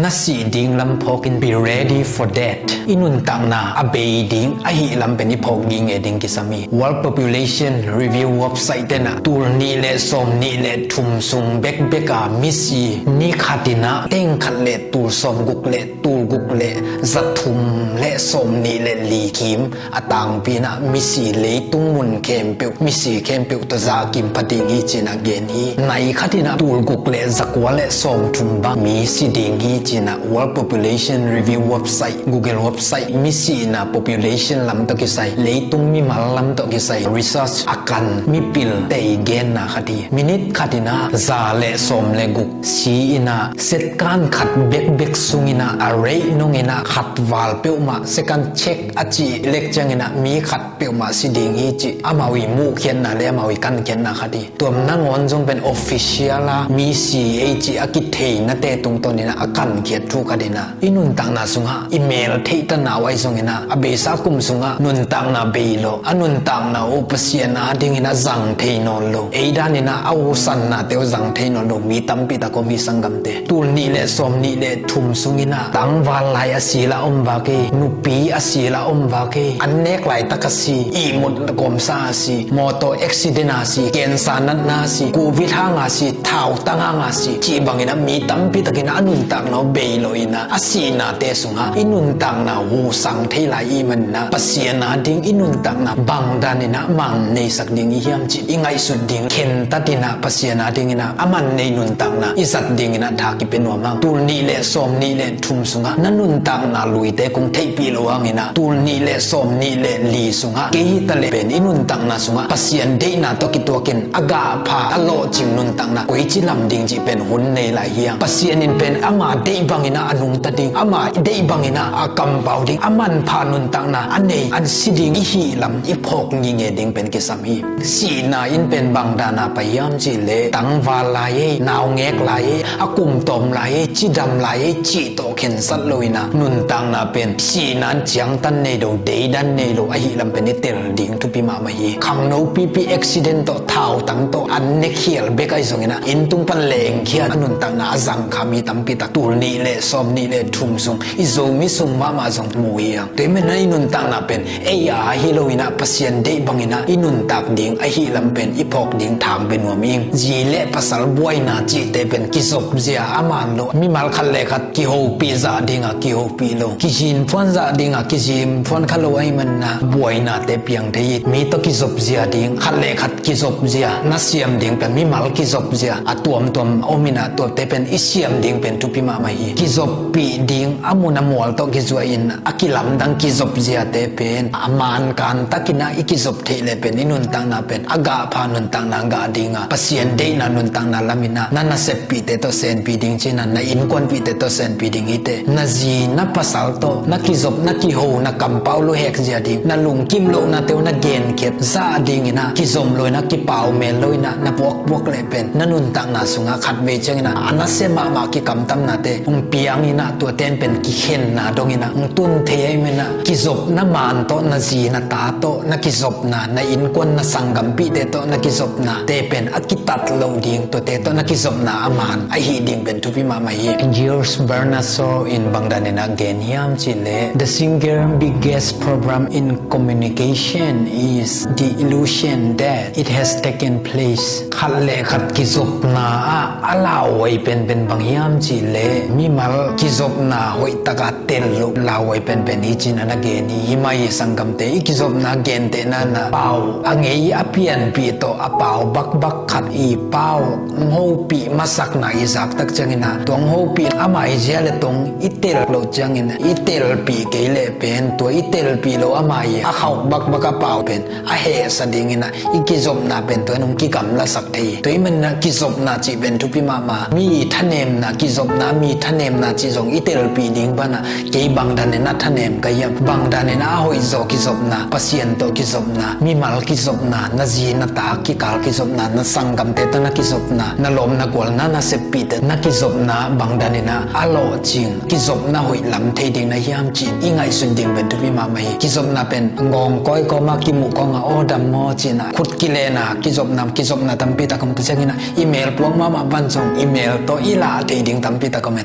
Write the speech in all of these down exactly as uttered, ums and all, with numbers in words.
Na sih ding lam phawkin be ready for death. I nuntakna a bei ding ahih lam pen i phawk ging e ding kisam hi. World Population Review website tenah tul nih le sawm nih le thum sung bekbek a misi ni khat inah teng khat le tul sawm guk le tul guk le za thum le sawm nih le li kim a tangpi inah misi leitung mun khempeuh, misi khempeuh tawh zahkim pha ding hi ci-in a gen hi. Nai khat inah tul guk le za kua le sawm thum bang mi si ding hi ci-in a World Population Review website, Google website, misi inah population lam tawh kisai, leitung mimal lam tawh kisai research a kan mipil tei genna khat hi. Minit khat inah za le sawm le guk si inah second khat bekbek sung inah a rate nong inah khat val peuhmah second check a cih lek ciang inah mi khat peuhmah si ding hi cih amau i muhkhiatna le amau i kankhiatna khat hi. Tua nangawn zong pen official a mi si ei cih a kitheina te tungtawn inah a kankhiat thu khat inah i nuntakna sungah i mel theihta nau ahi zong inah a beisa kum sungah nuntakna bei lo, a nuntakna uh Pasian a ding inah zang thei nawn lo, ei dan inah a husannate uh zang thei nawn lo mi tampi tak om hi sanggamte. Tul nih le sawm nih le thum sung inah tangval lai a sil a om vak hi, nupi a sil a om vak hi, an nek laitak a si, ihmut gawmsa a si, mawtaw accident a si, cancer natna a si, covid hang a si, thautang hang a si, cih bang inah mi tampi tak inah a nuntakna uh bei lo inah a sihnate sungah i nuntakna husang thei lai i hih man inah Pasian a ding i nuntakna bang dan inah mang neisak ding i hiam cih i ngaihsut ding khentat inah Pasian a ding inah a man nei nuntakna i zat ding inah tha kipia nuam hang. Tul nih le sawm nih le thum sungah na nuntakna luite kong theihpih loh hang inah tul nih le sawm nih le li sungah kei hi ta le pen i nuntakna sungah Pasian deihna tawh kituakin a gahpha a lawhcing nuntakna koici lam ding cih pen hun nei lai hi hang. Pasian in pen ama deih bang inah a nungta ding, ama deih bang inah a kampau ding, a manpha nuntakna a nei, an si ding i hih lam i phawk nginge ding pen kisam hi. Sihna in pen bang dan a pai hiam cih leh tangval lai ei, naungek lai ei, a kumtawm lai ei, cidam lai ei cih tawh khensat lo inah nuntakna pen sihna in ciangtan nei lo, deidan nei lo ahih lam pen i tel ding thupi mahmah hi. Khangno pipi accident tawh, thautang tawh an ne khial bek ahi zong inah inn tung pan lengkhia a nuntakna a zangkha mi tampi tak tul nih le sawm nih le thum sung i Zomi sung mahmah zong mu hi hang. Tua ahih man inah i nuntakna pen ei a hi lo inah Pasian deih bang inah i nuntak ding ahih lam pen i phawk ding thang pe nuam ing. Zi le pasal buaina cihte pen kizop zia a man lo, mimal khat le khat kihopih zah ding a kihopih lo, kizin phuan zah ding a kizin phuan kha lo ahih man inah buainate piang thei hi. Mi tawh kizop zia ding, khat le khat kizop zia, na siam ding pen mimal kizop zia a tuamtuam om inah tuate pen i siam ding pen thupi mahmah hi. Kizoppih ding a mun a mual tawh kizuai in a kilamdang kizop ziate pen a mankan tak inah i kizop theih le pen i nuntakna pen a gahpha nuntakna gah ding a, Pasian deihna nuntakna lam inah na naseppihte tawh senpih ding ci inah na innkuanpihte tawh senpih ding hi teh. Na zi na pasal tawh na kizop, na kiho, na kampau luhek zia ding, na lungkim lohnate uh na genkhiat zah ding inah kizom lo inah kipau mel lo inah na puakpuak le pen na nuntakna sungah khatvei ciang inah a nasia mahmah kikamtamnate hong piang inah tuate in pen kikhenna dong inah hong tun thei ahih man inah kizopna man tawh, na zi na ta tawh na kizopna, na innkuan na sanggampihte tawh na kizopnate pen a kitat loh ding, tuate tawh na kizopna a man ahih ding pen thupi mahmah hi. George Bernard Shaw in bang dan inah gen hiam cih leh, the single biggest problem in communication is the illusion that it has taken place. Khat le khat kizopna ah a lauhuai penpen bang hiam cih leh mimal kizopna hoihtak a tel loh lauhuai penpen hi ci-in a na gen hi. Hi mah hi sanggamte, i kizopna gentehna in a pau a ngei a pianpih tawh a pau bakbak khat i pau hong hopih masakna i zak tak ciangin a tua hong hopih ama i zia le tong i tel loh ciangin i telpih kei leh pen tua i telpih loh ama i a khauk bakbak a pau pen a hehsa dingin a i kizopna pen tua in hong kigamlasak thei hi. Tua ahih manin a kizopna cih pen thupi mahmah. Mi thanemna, kizopna mi thanemna cih zong i telpih ding pan a kei bang danin a thanem ka hiam? Bang danin a hoihzaw kizopna, Pasian tawh kizopna, mimal kizopna, na zi na ta kikal kizopna, na sanggamte tawh na kizopna, na lawm na gual na naseppihte na kizopna bang danin a a lawhcing kizopna hoih lam thei ding na hiam cih i ngaihsun ding pen thupi mahmah hi. Kizopna pen ngawng kawi kawm a kimuh kawng a aw dam maw ci-in a khut kilen a kizopna, kizopna tampi tak om, tua ciangin a i mel puak mahmah pan zong i mel tawh i lah thei ding tampi tak om hi.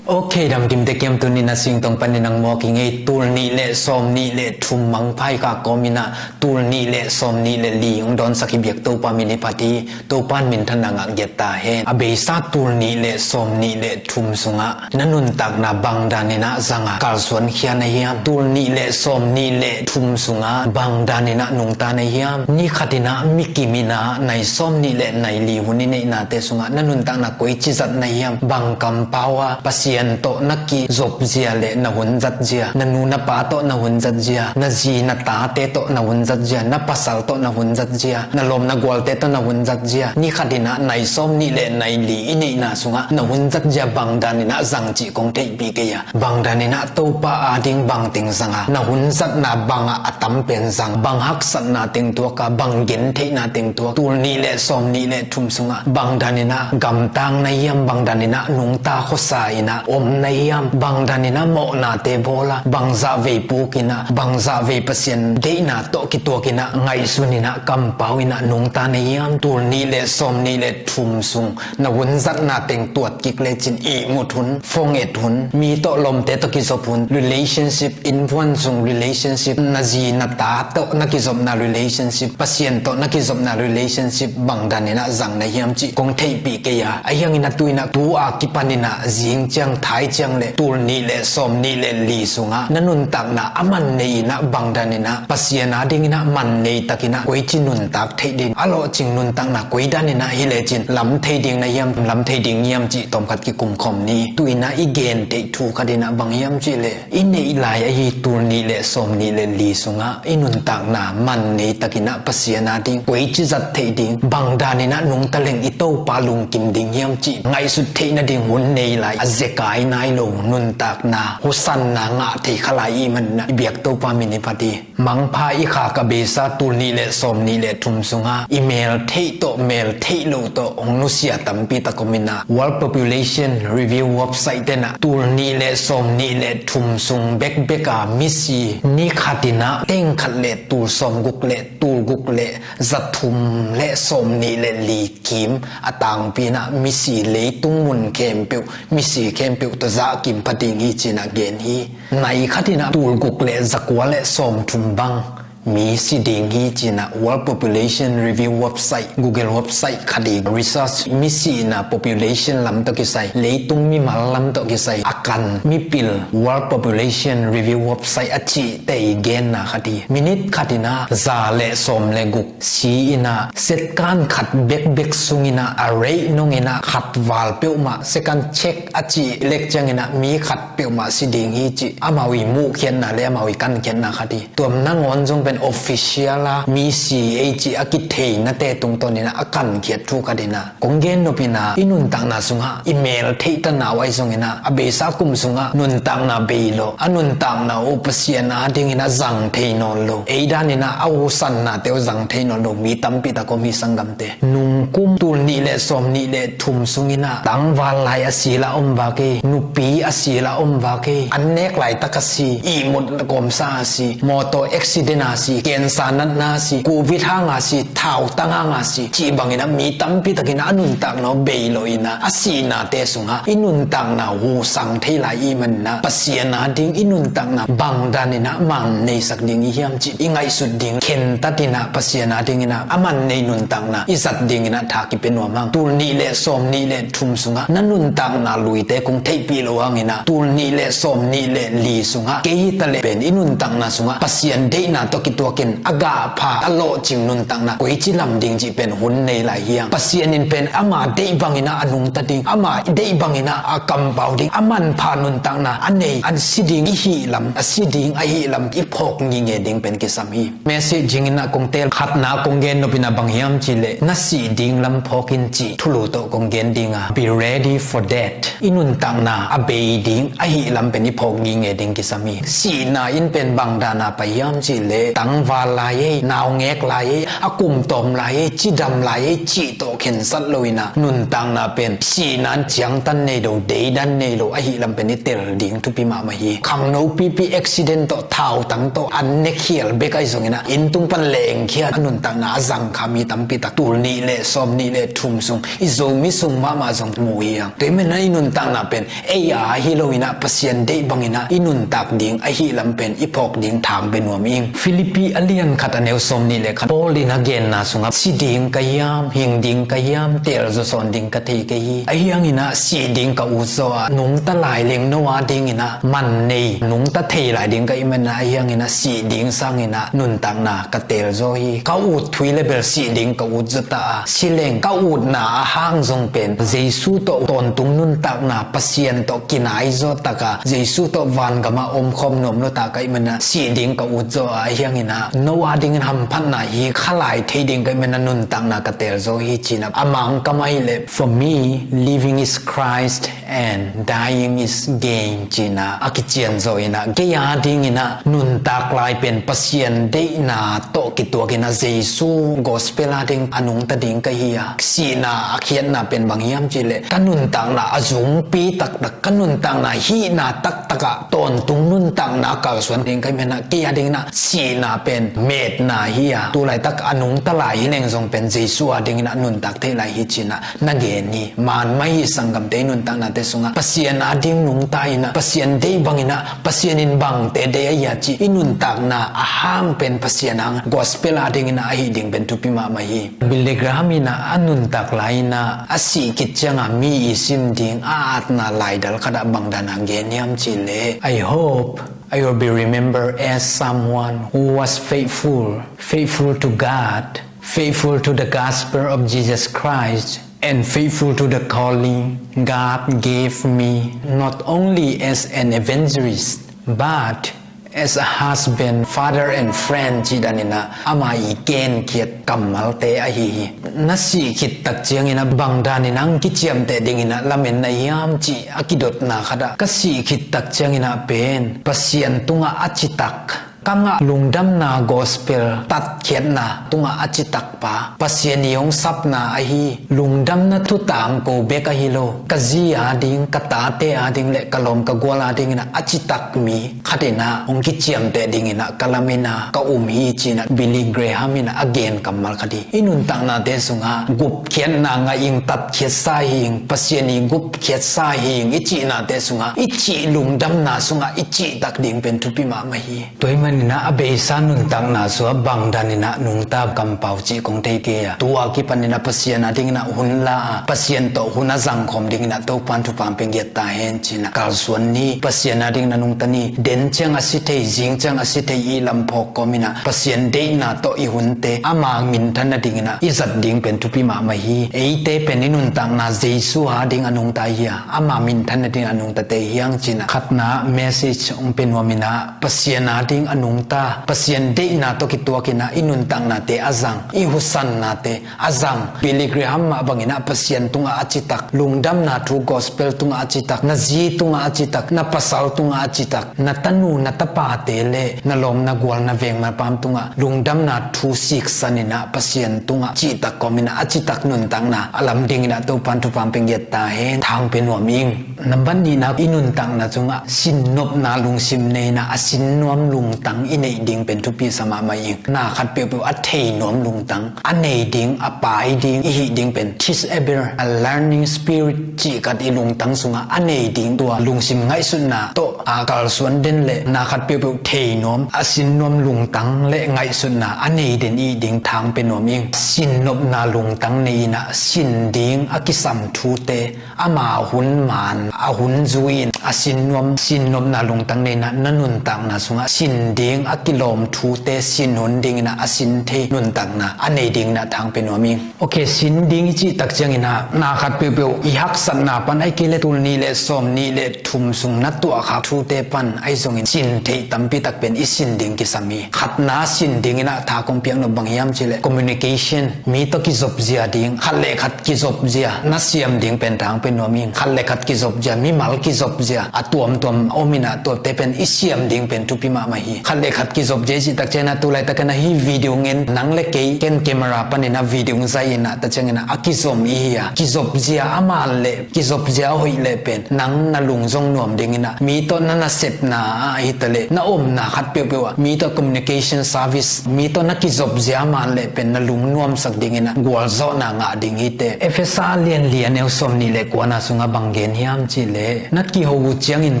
Hei, damkim te kiam, tuni na singtong panin ang mawk i ngei. Tul nih le sawm nih le thum mangpha i kha kawmin ah tul nih le sawm nih le li hong dawnsak hi biak. Topa min i phat hi. Topa in minthanna ngah giat ta hen. A beisa tul nih le sawm nih le thum sungah na nuntakna bang danin ah zang a kalsuan khia na hiam? Tul nih le sawm nih le thum sungah bang danin ah nungta na hiam? Ni khatin ah mi kim in ah nai sawm nih le nai li hun i neihnate sungah na nuntakna koici zat na hiam? Bang kampau a Pasian tawh na kizop zia le na hun zat zia, na nu na pa tawh na hun zat zia, na zi na tate tawh na hun zat zia, na pasal tawh na hun zat zia, na lawm na gualte tawh na hun zat zia, ni khatin ah nai sawm nih le nai li i neihna sungah na hun zat zia bang danin ah zang cih kong theihpih kei a, bang danin ah Topa ading bangteng zang a, na hun zatna bangah a tam pen zang, bang haksatna teng tuak a, bang gentheihna teng tuak, tul nih le sawm nih le thum sungah bang danin ah gamtang na hiam? Bang danin ah nungta khuasa in ah om na hiam? Bang danin ah mawhnate bawl a, bang zahvei puk in ah, bang zahvei Pasian deihna tawh kituak in ah ngaihsun in ah kampau in ah nungta na hiam? Tul nih le sawm nih le thum sung na hun zatna teng tuat kik lecin ihmut hun, phone et hun, mi tawh lawmte tawh kizop hun, relationship, innkuan sung relationship, na zi na ta tawh na kizopna relationship, Pasian tawh na kizopna relationship bang danin ah zang na hiam cih kong theihpih kei a, ahi hangin ah tu in ah, tu a kipanin ah zing ciang thai ciang le tul nih le sawm nih le li sungah na nuntakna a man nei in ah bang danin ah Pasian adingin ah man nei takin ah koici nuntak theih ding, a lawhcing nuntakna koi danin ah hi lecin lam thei ding na hiam, lam thei ding hiam cih tawmkhat kikumkhawm ni. Tu in ah i gen theih thu khatin ah bang hiam cih leh, i neih lai ahi tul nih le sawm nih le li sungah i nuntakna man nei takin ah Pasian ading koici zat theih ding, bang danin ah nungta leng i Topa lungkim ding hiam cih ngaihsut theih nading hun nei lai a zekai nai lo nuntakna, husanna ngah thei kha lai i hih manin ah i biak Topa min i phat hi. Mangpha i khak a beisa tul nih le sawm nih le thum sungah i mel theih tawh mel theih loh tawh hong nusia tampi tak om in ah, World Population Review website ten ah tul nih le sawm nih le thum sung bekbek a misi ni khatin ah teng khat le tul sawm guk le tul guk le za thum le sawm nih le li kim a tangpi in ah misi leitung mun khempeuh, misi khempeuh tawh zah kim pha ding hi ci-in ah gen hi. Nai khatin ah tul guk le za kua le sawm thum bang mi si ding hi ci-in ah World Population Review website, Google website khat i research, mi sihna population lam tawh kisai, leitung mimal lam tawh kisai a kan mipil World Population Review website a cihte i genna khat hi. Minit khatin ah za le sawm le guk si in ah, second khat bekbek sungin ah a rate nong in ah khat val peuhmah, second check a cih lek ciangin ah mi khat peuhmah si ding hi cih amau i muhkhiatna le amau i kankhiatna khat hi. Tua nangawn zong pen official a mi si ei cih a kitheina te tungtawn in ah a kankhiat thu khat in ah kong gen nop in ah, i nuntakna sungah i mel theihta nau ahi zongin ah, a beisa kum sungah nuntakna bei lo, a nuntakna uh Pasian adingin ah zang thei nawn lo, ei danin ah a husannate uh zang thei nawn lo mi tampi tak om hi sanggamte. Nungkum tul nih le sawm nih le thum sungin ah tangval lai a sil a om vak hi, nupi a sil a om vak hi, an nek laitak a si, ihmut kawmsa a si, mawtaw accident a si, cancer natna a si, covid hanga si, thautang hanga si, cih bangin ah mi tampi takin ah a nuntakna uh bei lo in ah a sihnate sungah i nuntakna husang thei lai i hih manin ah Pasian ading i nuntakna bang danin ah man neisak ding i hiam cih i ngaihsut ding khentat in ah Pasian adingin ah a man nei nuntakna i zat dingin ah tha kipia nuam hang. Tul nih le sawm nih le thum sungah na nuntakna luite kong theihpih loh hangin ah tul nih le sawm nih le li sungah kei hi ta leh pen i nuntakna sungah Pasian deihna tawh kituakin a gahpha a lawhcing nuntakna koici lam ding cih pen hun nei lai hiam? Pasian in pen ama deih bangin ah a nungta ding, ama deih bangin ah a kampau ding, a manpha nuntakna a nei, a si ding i hih lam, a si ding ahih lam i phawk ngingei ding pen kisam hi. Messaging in ah kong teel khatna kong gen nop in ah bang hiam cih leh, na sih ding lam phawk in cih thulu tawh kong gen ding a, be ready for death. I nuntakna a bei ding ahih lam pen i phawk ngingei ding kisam hi. Sihna in pen bang dana pai hiam cih leh, tangval lai ei, naungek lai ei, a kum tawm lai ei, cidam lai ei cih tawh khensat lo in ah nuntakna pen sihna in ciangtan nei lo, deidan nei lo ahih lam pen i tel ding thupi mahmah hi. Khangno pipi accident tawh, thautang tawh an ne khial bek ahi zongin ah, inn tung pan lengkhia a nuntakna a zang kha mi tampi tak, tul nih le sawm nih le thum sung, i Zomi sung mahmah zong mu hi hang. Tua ahih manin ah i nuntakna pen ei a hi loin ah, Pasian deih bangin ah i nuntak ding ahih lam pen i phawk ding thang pe nuam ing. Filippi a lian khat a neu sawm nih le khat, Paul in a genna sungah, "Si ding ka hiam, hing ding ka hiam, teel zaw sawn ding ka thei kei hi. Ahi hangin ah si ding ka ut zaw a, nungta lai leng no a dingin ah man nei, nungta thei lai ding ka hih manin ah, ahi hangin ah si ding sangin ah nuntakna ka teel zaw hi. Ka ut thu hi leh bel si ding ka ut zaw ta a, si leng ka utna a hang zong pen Jesu tawh tawntung nuntakna, Pasian tawh kinai zaw tak a, Jesu tawh vangam ah omkhawm nuam lo ta ka hih manin ah si ding ka ut zaw a, ahi hangin ah no a dingin hamphatna hi kha lai thei ding ka hih manin ah nuntakna ka teel zaw hi," ci-in ah, a Mangkam ahih leh, "For me, living is Christ and dying is gain," ci-in ah a kician zawh in ah, kei a dingin ah nuntak lai pen Pasian deihna tawh kituakin ah Jesu gospel a ding a nungta ding ka hi a, sihna a khiatna pen bang hiam cih leh, ka nuntakna a zungpi taktak, ka nuntakna hihna taktak ah tawntung nuntakna kalsuan ding ka hih manin ah, kei a dingin ah sihna pen metna hi a, tu laitak a nungta lai hi leng zong pen Jesu a dingin ah nuntak thei lai hi, ci-in ah na gen hi. Maan mah hi, sanggamte, i nuntaknate sungah Pasian a ding nungta in ah, Pasian deih bangin ah, Pasian in bangte deih a hia cih i nuntakna a hang pen Pasian hang, gospel a dingin ah ahi ding pen thupi mahmah hi. Billy Graham in ah a nuntak lai in ah a sih khit ciangah mi i sim ding a atna laidal khat ah bangdan a gen hiam cih leh, "I hope I will be remembered as someone who was faithful, faithful to God, faithful to the gospel of Jesus Christ, and faithful to the calling God gave me, not only as an evangelist, but as a husband, father and friend," cih danin ah ama i genkhiat kammalte ahi hi. Na sih khit tak ciangin ah bangdan in ah hong kiciamteh dingin ah lamen na hiam cih a kidotna khat ah, ka sih khit tak ciangin ah pen Pasian tungah a citak, ka ngah lungdamna gospel tatkhiatna tungah a citak pa, Pasian i hong sapna ahi, lungdamna thu tangko bek ahi lo, ka zi a ding, ka tate a ding le ka lawm ka gual a dingin ah a citak mi khat in ah hong kiciamteh dingin ah ka lamen a, ka um hi, ci-in ah Billy Graham in ah a gen kammal khat hi. I nuntaknate sungah gupkhiatna ngah ing, tatkhiatsa hi ing, Pasian i gupkhiatsa hi ing i cihnate sungah, i cih lungdamna sungah i cihtak ding pen thupi mahmah hi. Tua ahih manin ah a beisa nuntakna sungah bangdan in ah nungta kampau cih kong thei kei a, tu a kipanin ah Pasian a dingin ah hun la a, Pasian tawh hun a zangkhawm dingin ah Topa'n thupha hong pia ngiat ta hen, ci-in ah kalsuan ni. Pasian a dingin ah nungta ni. Den ciang a si thei, zing ciang a si thei i lam phawk kawmin ah Pasian deihna tawh i hunte ama minthan a dingin ah i zat ding pen thupi mahmah hi. Eite pen i nuntakna Jesu a ding a nungta hi a, ama minthan a ding a nungtate hi hang, ci-in ah khatna message hong pia nuamin ah, Pasian a ding a nungta, Pasian deihna tawh kituakin ah i nuntaknate a zang, i husannate a zang. Billy Graham mah bangin ah Pasian tungah a citak, lungdamna thu gospel tungah a citak, na zi tungah a citak, na pasal tungah a citak, na tanu na tapate le na lawm na gual na veng na pam tungah lungdamna thu siksan in ah Pasian tungah cihtak kawmin ah a citak nuntakna a lam dingin ah Topa'n thupha hong pia ngiat ta hen, thang pe nuam ing. Nambat nihna, i nuntakna sungah sinnopna lungsim nei in ah a sin nuam lungtang i neih ding pen thupi sa mahmah ing. Na khat peuhpeuh a thei nuam lungtang, a nei ding, a pai ding i hih ding pen teachable, a learning spirit cih khat i lungtang sungah a nei ding, tua lungsim ngaihsutna tawh a kalsuan den le na khat peuhpeuh thei nuam, a sin nuam lungtang le ngaihsutna a nei den i hih ding thang pe nuam ing. Sinnopna lungtang nei in ah sin ding a kisam thute, ama hun maan, a hun zui-in a sin nuam, sinnopna lungtang nei in ah na nuntakna sungah sin ding a kilawm thute sin hun dingin ah a sin thei nuntakna a nei dingin ah thang pe nuam ing. Ok, sin ding i cih tak ciangin ah na khat peuhpeuh i haksatna pan, ahih kei leh tul nih le sawm nih le thum sung na tuahkhak thute pan ahi zongin sin theih tampi tak pen i sin ding kisam hi. Khatna sin dingin ah tha kong piak nop bang hiam cih leh communication, mi tawh kizopzia ding, khat le khat kizopzia na siam ding pen thang pe nuam ing. Khat le khat kizopzia, mimal kizopzia a tuamtuam om in ah tuate pen i siam ding pen thupi mahmah hi. Khat le khat kizop zia i cih tak ciangin ah, tu laitakin ah hih video ngen nang le kei, ken camera panin ah video zai in ah, tak ciangin ah a kizom i hi a, kizop zia a man le kizop zia a hoih le pen nang na lung zong nuam dingin ah, mi tawh na nasepna ah hi ta le na omna khat peuhpeuh ah mi tawh communication service, mi tawh na kizop zia a man le pen na lung nuamsak dingin ah gualzawhna ngah ding hi teh. Efesa a lian li a neu sawm nih le kuana sungah bang gen hiam cih leh, na kiho uh ciangin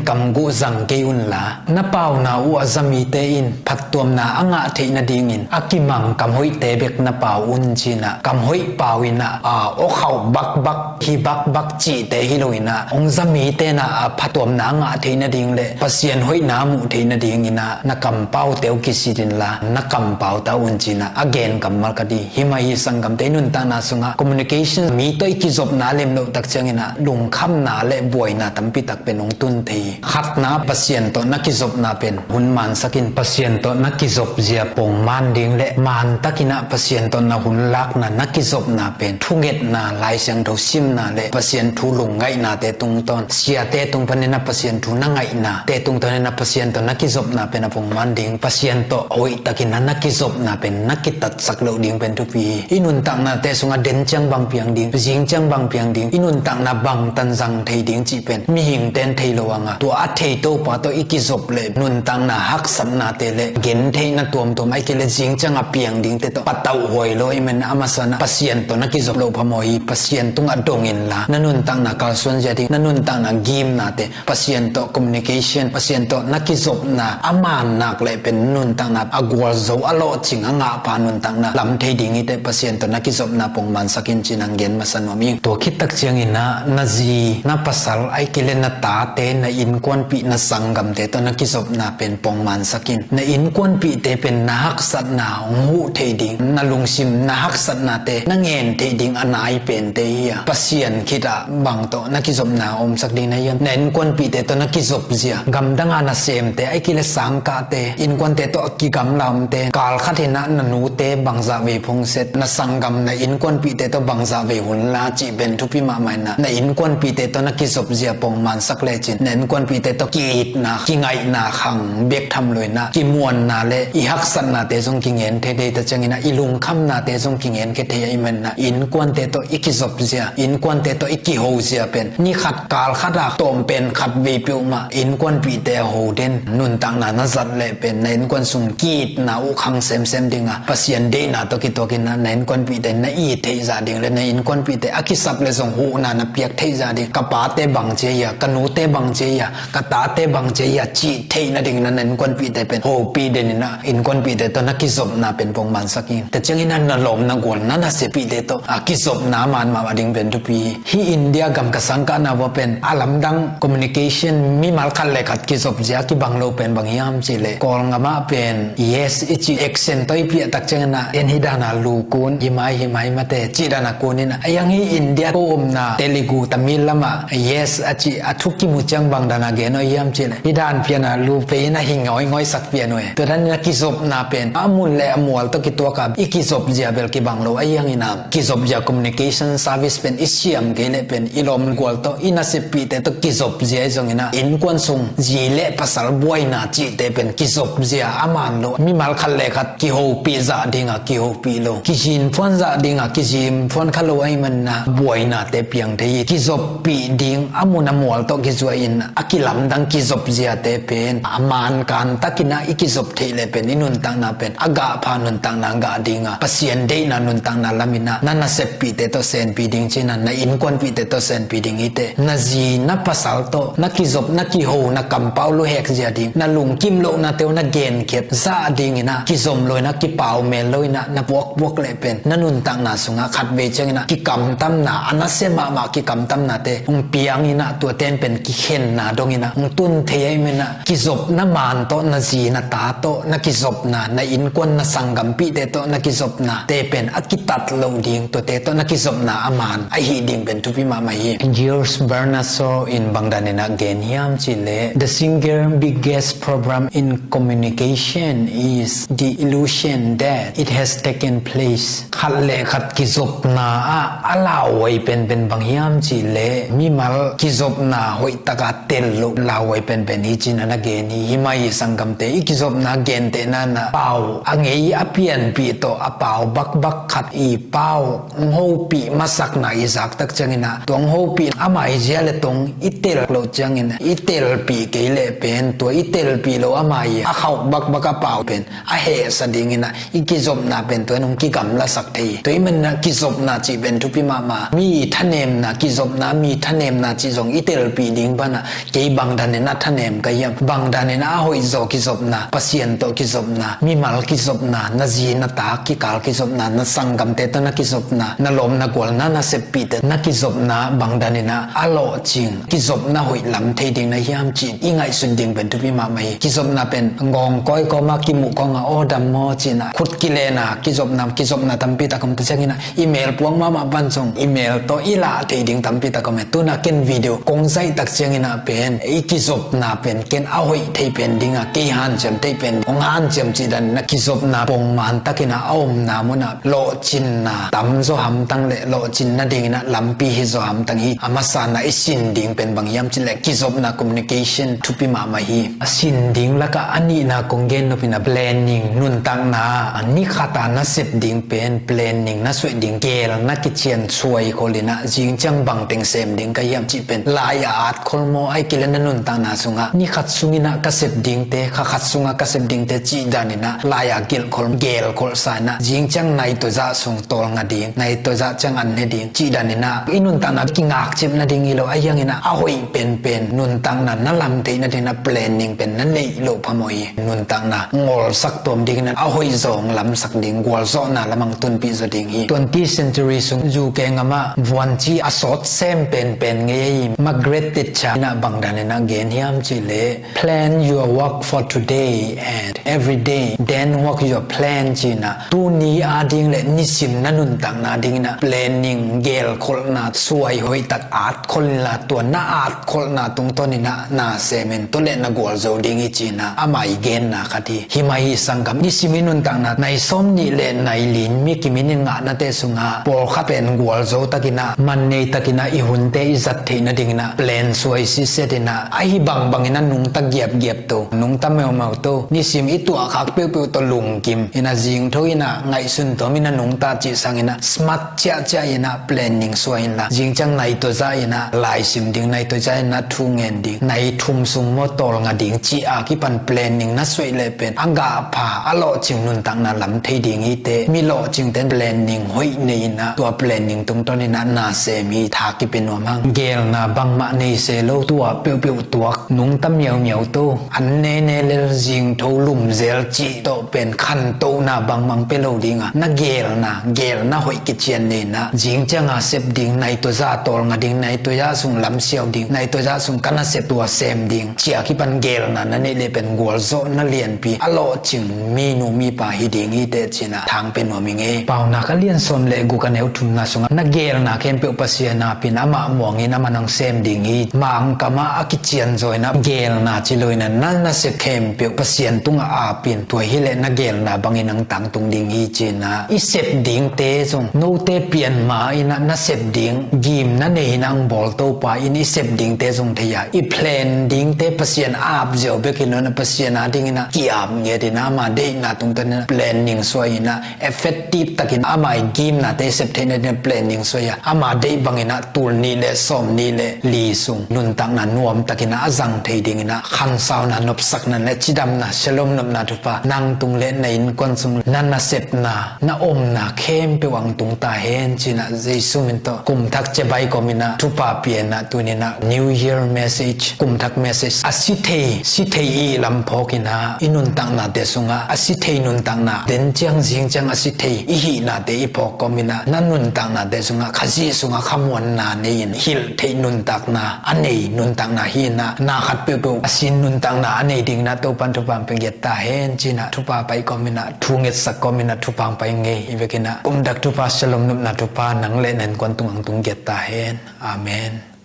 kamguh zang kei unla, na pauna uh a za mite in phattuamna a ngah theih nadingin a kimang kam hoihte bek na pau un ci-in ah, kam hoih pau in ah, a, awkhauh bakbak, hi bakbak cihte hi lo in ah, hong za mite in ah, a, phattuamna a ngah theih nading le Pasian hoihna a muh theih nadingin ah na kampaute uh kisit inla, na kampau ta un ci-in ah a gen kammal ka hi. Hi mah hi sanggamte, i nuntakna sungah communication, mi tawh i kizopna lem loh tak ciangin ah lungkhamna le buaina tampi tak pen hong tun thei hi. Khatna, Pasian tawh na kizopna pen hun mansak in. Pasian tawh na kizop zia pongman ding le mantakin ah Pasian tawh na hun lakna, na kizopna pen thungetna, Lai Siangtho simna le Pasian thu lungngaihna te tungtawn, siate tung panin ah Pasian thu na ngaihna te tungtawn in ah Pasian tawh na kizopna pen a pongman ding. Pasian tawh hoihtakin ah na kizopna pen na kitatsak loh ding pen thupi hi. I nuntaknate sungah den ciang bang piang ding, zing ciang bang piang ding, i nuntakna bangtan zang thei ding cih pen mihingte in thei lo hang a, tua a thei Topa tawh i kizop le nuntakna haksatnate le gentheihna tuamtuam, ahih kei leh zing ciang a piang dingte tawh patauh huai lo. Ahih manin ah a masa in ah Pasian tawh na kizop loh phamawh hi. Pasian tungah dong inla, na nuntakna kalsuan zia ding, na nuntakna gimnate, Pasian tawh communication, Pasian tawh na kizopna a man nak leh pen nuntakna a gualzo, a lawhcing, a ngahpha nuntakna lam thei ding hi teh. Pasian tawh na kizopna pongmansak in ci-in ah gen masa nuam ing. Tua khit tak ciangin ah na zi, na pasal, ahih kei leh na tate, na innkuanpih, na sanggamte tawh na kizopna pen pongmansak in. Na innkuanpihte pen na haksatna hong huh theih ding, na lungsim, na haksatnate na ngen theih ding a nai pente hi a, Pasian khit ah bang tawh na kizopna omsak ding na hiam? Na innkuanpihte tawh na kizop zia, gamdang a nasemte, ahih kei leh sangkahte, innkuante tawh kigamla omte, kal khat in ah na nute bangzah vei phungset, na sanggam, na innkuanpihte tawh bangzah vei hun la cih pen thupi mahmah in ah, na innkuanpihte tawh na kizop zia pongmansak lecin, na innkuanpihte tawh ki-itna, kingaihna khang bek tham lo in ah, kimuanna le i haksatnate zong kingen thei thei, tak ciangin ah i lungkhamnate zong kingen khe thei ahih manin ah, innkuante tawh i kizop zia, innkuante tawh i kiho zia pen ni khat kal khat a tawm pen khat vei peuhmah innkuanpihte a ho den, nuntakna na zat leh pen na innkuan sung ki-itna uh khang semsem ding a, Pasian deihna tawh kituakin ah na innkuanpihte na it theih zah ding le na innkuanpihte a kisap leh zong huhna na piak theih zah ding. Ka pate bang ci a hia, ka nute bang ci a hia, ka tate bang ci a hia cih theih nadingin ah na innkuanpihte pen hopih den in ah, innkuanpihte tawh na kizopna pen pongmansak in. Tua ciangin ah na lawm, na gual, na naseppihte tawh a kizopna a man mahmah ding pen thupi hi. Hih India gam ka sangkahna uah pen a lamdang communication, mimal khat le khat kizop zia kibang lo pen bang hiam cih leh, Kawlgam ah pen yes i cih accent tawh i piah tak ciangin ah, en hih dan a lu kun, hi mai, hi mai mate cih dan a kun in ah, a hiang hih India ko omna Telugu, Tamil lam ah yes a cih a thu kimu ciang bang dan a gen uh hiam cih leh, hih dan pian a lu pei in ah hi ngawi ngawi sak pian uh e. Tua dan in ah kizopna pen a mun le a mual tawh kituak a i kizop zia bel kibang lo. A hiang in ah kizop zia communication service pen i siam kei leh pen i lawm gual tawh, i naseppihte tawh kizop zia hi zongin ah, innkuan sung zi le pasal buaina cihte pen kizop zia a man lo. Mimal khat le khat kihopih zah ding a kihopih lo, kizinphuan zah ding a kizinphuan kha lo ahih manin ah buainate piang thei hi. Kizoppih ding a mun a mual tawh kizuai in a kilamdang kizop ziate pen a man kantakin ah i kizop theih leh pen i nuntakna pen a gahpha nuntakna gah ding a, Pasian deihna nuntakna lam in ah na naseppihte tawh senpih ding ci-in ah, na innkuanpihte tawh senpih ding hi teh. Na zi, na pasal tawh na kizop, na kiho, na kampau luhek zia ding, na lungkim lohnate uh na genkhia zah dingin ah kizom lo in ah, kipau mel lo in ah na puakpuak leh pen na nuntakna sungah khatvei ciangin ah kikamtamna, a nasia mahmah kikamtamnate hong piang in ah, tuate in pen kikhenna dongin ah hong tun thei ahih manin ah, kizopna man tawh, na zi na ta tawh na kizopna, na innkuan, na sanggampihte tawh na kizopnate pen a kitat loh ding, tuate tawh na kizopna a man ahih ding pen thupi mahmah hi. George Bernard Shaw in bang danin ah gen hiam cih leh, "The single biggest problem in communication is the illusion that it has taken place." Khat le khat kizopna ah a lauhuai penpen bang hiam cih leh, mimal kizopna hoihtak a tel loh lauhuai penpen hi ci-in ah na gen hi. Hi mah hi sanggam Te i kizopna gentehna in ah pau a ngei a pianpih tawh a pau bakbak khat i pau hong hopih masakna i zak tak ciangin ah, tua hong hopih ama i zia le tong i tel loh ciangin ah, i telpih kei leh pen tua i telpih loh ama i a khauh bakbak a pau pen a hehsa dingin ah, i kizopna pen tua in hong kigamlasak thei hi. Tua ahih manin ah kizopna cih pen thupi mahmah. Mi thanemna, kizopna mi thanemna cih zong i telpih ding pan ah, kei bang danin a thanem ka hiam, bang danin a hoihzaw kizopna, Pasian tawh kizopna, mimal kizopna, na zi na ta kikal kizopna, na sanggamte tawh na kizopna, na lawm na gual na naseppihte na kizopna, bang danin ah a lawhcing kizopna hoih lam thei ding na hiam cih i ngaihsut ding pen thupi mahmah hi. Kizopna pen ngawng kawi kawm ah kimuh kawng ah aw dam maw ci-in ah khut kilen a kizopna, kizopna tampi tak om. Tua ciangin ah i mel puak mahmah pan zong i mel tawh i lah thei ding tampi tak om hi. Tu-in ah ken video kong zaih tak ciangin ah pen i kizopna pen ken a hoih thei pen ding ah kei hanciam thei pen, hong hanciam cih danin ah kizopna pongman takin ah a omna mun ah lawhcinna tamzaw hamtang le lawhcin nadingin ah lampi hizaw hamtang hi. A masa in ah i sin ding pen bang hiam cih leh kizopna, communication thupi mahmah hi. A sin ding lakah a nihna kong gen nop in ah planning, nuntakna a ni khat a na sep ding pen planning na suaih ding, geel na kician suai khol in ah zing ciang bang teng sem ding ka hiam cih pen lai a at khol maw, ahih kei leh na nuntakna sungah ni khat sungin ah ka sep dingte, kha khat sungah ka sep dingte cih danin ah lai a gelh khol, geel khol sa in ah zing ciang nai tua zah sung tawlnga ding, nai tua zah ciang an ne ding cih danin ah i nuntakna kingakcip nading hi lo. Ahi hangin ah a hoih penpen nuntakna na lam theih nadingin ah planning pen na neih loh phamawh hi. Nuntakna ngolsak tuam dingin ah a hoihzaw hong lamsak ding, gualzawhna lamah hong tunpih zaw ding hi. Twenty century sung U K gam ah vuanci a sawt sem penpen ngei ahi Margaret Thatcher in ah bang danin ah gen hiam cih leh, "Plan your work for today and every day, then work your plan," ci-in ah tuni ading le nisim na nuntakna dingin ah planning, geelkholhna suai hoihtak at khol inla, tua na at kholhna tungtawnin ah na sem in, tua leh na gualzo ding hi ci-in ah amah i genna khat hi. Hi mah hi sanggam, nisim i nuntakna nai sawmnih le nai li in mi kimin in ngahnate sungah pawlkhat pen gualzo takin ah, man nei takin ah i hunte i zat theih nadingin ah plan suai siset in ah, ahi bangbangin ah nungta giapgiap to, nungta meumeu to, nisim i tuahkhak peuhpeuh tawh lungkim in ah, zingtho in ah ngaihsun tawm in ah nungta cih sangin ah smart ciahciah in ah planning suai inla, zing ciang nai tua zah in ah laisim ding, nai tua zah in ah thu ngen ding, nai thum sung maw tawlnga ding cih a kipan planning na suaih leh pen a gahpha, a lawhcing nuntakna lam thei ding hi teh. Mi lawhcingte planning hoih nei in ah, tua planning tungtawnin ah na sem hi. Tha kipia nuam hang. Geelna bangmah nei se lo, tua peuhpeuh tuak, nungta miaumiau to, an nene lel, zingtho lumzel cih tawh pen khantohna bangmah pia lo ding a, na geelna, geelna hoih kician nei in ah, zing ciang a sep ding, nai tua zah tawlnga ding, nai tua zah sung lamsiau ding, nai tua zah sung ka nasep tua sem ding cih a kipan geelna na neih leh pen gualzawhna lianpi, a lawhcing minu mipa hi ding hi teh ci-in ah thang pia nuam ing ei. Paunak a lian sawm le guk a neu thumna sungah, na geelna khempeuh Pasian aap in, amah muangin amah nang sem ding hi. Mangkam ah a kicianzaw in ah geelna ci lo in ah, na nasep khempeuh Pasian tungah aap in, tua hi leh na geelna bangin nang tangtung ding hi ci-in ah, i sep dingte zong note pian ma in ah na sep ding gim na nei in ah hong bawl Topa in i sep dingte zong thei a, i plan dingte Pasian aap ziau bek hi lo in ah, Pasian adingin ah ki-aap ngiat in ah, ama deihna tungtawn in ah planning suai in ah effective takin ama i gimnate sep theih nadingin planning suai a, ama deih bangin ah tul nih le sawmnih le li sung nuntakna nuam takin ah a zang thei dingin ah khansauna, nopsakna le cidamna, shalom nopna thupha nang tung le na innkuan sung, na nasepna, na omna khempeuh ah hong tung ta hen ci-in ah Jesu min tawh kum thak ciang baih kawmin ah thupha pia in ah, tuni in ah New Year message, kum thak message, a si thei, si thei i lam phawk in ah, i nuntaknate sungah a si thei nuntakna, den ciang zing ciang a si thei i hihnate i phawk kawmin ah, na nuntaknate sungah Khazih sungah khamuanna nei in, hilh theih nuntakna a nei nuntakna hi in ah, na khat peuhpeuh a sin nuntakna a nei dingin ah Topa'n thupha hong pia ngiat ta hen ci-in ah, thupha pai kawmin ah, thu ngetsak kawmin ah thupha hong pai ing ei. Hi vekin ah kum thak thupha, shalom nopna thupha nang le na innkuan tungah hong tung ngiat ta hen. Amen.